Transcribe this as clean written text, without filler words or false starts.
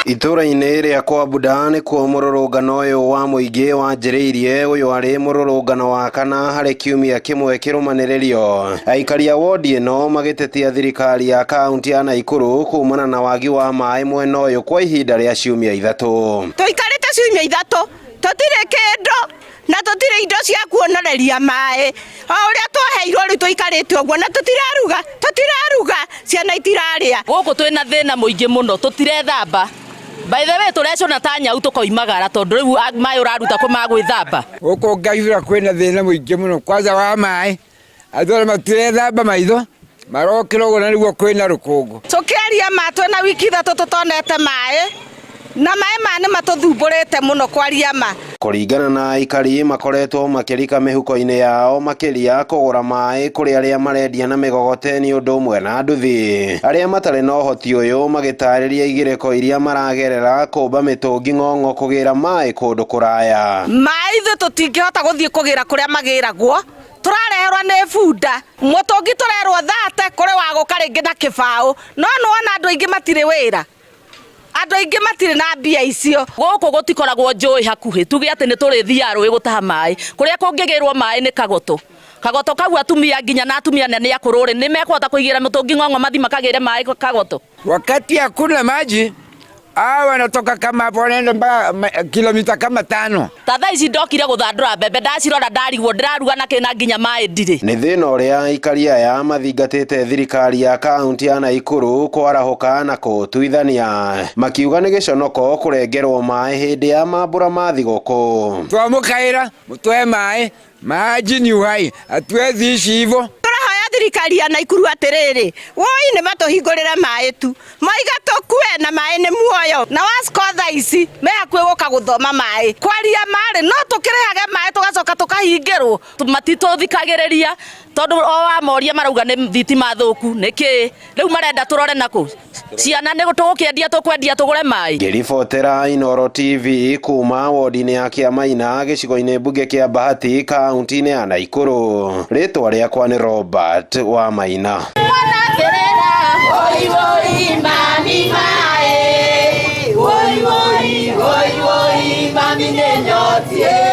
Itũra-inĩ rĩa Kwa nĩkuo mũrũrũngano ũyũ wa mũingĩ wanjĩrĩirie. Ũyũ arĩ mũrũrũngano wa kana harĩ kiumia kĩmwe kĩrũmanĩrĩrio. Aikari a wodi ĩno magĩtetia thirikari ya kaunti ya Naikuru kumana na wagi wa maĩ mwena ũyũ kwa ihinda rĩa ciumia 3. Tũikarĩte ciumia 3 tũtirĩ kĩndũ na tũtirĩ indo cia kuonoreria maĩ. O ũrĩa twaheirwo rĩu tũikarĩte ũguo na tũtiraruga, tũtiraruga, ciana itirarĩa. Gũkũ twĩna thĩna mũingĩ mũno, tũtirethamba. By the way, tũrecũna ta nyau tũkoimagara tondũ rĩu maĩ ũraruta kũ ma gwĩthamba. Gũkũ Ngaihũra kwĩna thĩna mũingĩ mũno kwanza wa maĩ. Andũ arĩa matirethamba maitho marokĩra ũguo na nĩguo kwĩna rũkũngũ. Tũkĩaria ma twĩna wiki 3 tũtonete maĩ na maĩ maya nĩ matũthumbũrĩte mũno kwaria ma. Kũringana na aikari makoretwo makĩrika mĩhuko-inĩ yao makĩria kũgũra maĩ kũrĩ arĩa marendia na mĩgogoteni ũndũ ũmwe na nduthi. Arĩa matarĩ na ũhoti ũyũ magĩtarĩria igĩrĩko iria maragerera kũmba mĩtũngi ng'ong'o kũgĩra maĩ kũndũ kũraya. Maĩ ithuĩ tũtingĩhota gũthiĩ kũgĩra kũrĩa magĩragwo, tũrareherwo nĩ bunda. Mũtũngi tũrerwo 30 kũrĩ wa gũka rĩngĩ na kĩbaũ. No nĩwona andũ aingĩ matirĩ wĩra. Andũ aingĩ matirĩ na mbia icio. Gũkũ gũtikoragwo njũĩ hakuhĩ, tuge atĩ nĩ tũrĩthiaga rũĩ gũtaha maĩ. Kũrĩa kũngĩgĩrwo maĩ nĩ Kagoto. Kagoto kau atumia nginya na atumia nĩ akũrũ rĩ, nĩ mekũhota kũigĩra mũtũngi ng'ong'o mathi makagĩre maĩ Kagoto. Wakati hakuna maji hawa wanatoka kama hapo wanaenda mpaka kilomita kama 5. Ta thaa ici ndokire gũthandũra mbembe ndacirora ndarigwo ndĩraruga na kĩna nginya maĩ ndirĩ. Nĩ thĩna ũrĩa aikari aya mathingatĩte thirikari ya kaunti ya Naikuru kwarahũka na kũũtuithania, makiuga nĩ gĩconoko kũrengerwo maĩ hĩndĩ ya mambũra ma thigũkũ. Twamũkaĩra mũtũhe maĩ, maji ni uhai, hatuwezi ishi hivyo. Tũrahoya thirikari ya Naikuru atĩrĩrĩ, woi nĩ matũhingũrĩre maĩ tu, maiga tũkue na maĩ nĩ muoyo. Na Wasco thaa ici me hakuhĩ gũka gũthoma maĩ. Kwaria marĩ no tũkĩrĩhage maĩ tũgacoka tũkahingĩrwo. Matitũthikagĩrĩria tondũ o wamoria marauga nĩ thitima thũku nĩkĩ rĩu marenda tũrore nakũ ciana nĩ tũgũkĩendia tũkwendia tũgũre maĩ. Ngĩribotera Inooro TV kuma wodi-inĩ ya Kĩamaina gĩcigo-inĩ mbunge kĩa Bahati kaunti-inĩ ya Naikuru, rĩtwa rĩakwa nĩ Robert Wamaina. Woi woi mami mae, woi woi woi woi mami nĩ nyotie.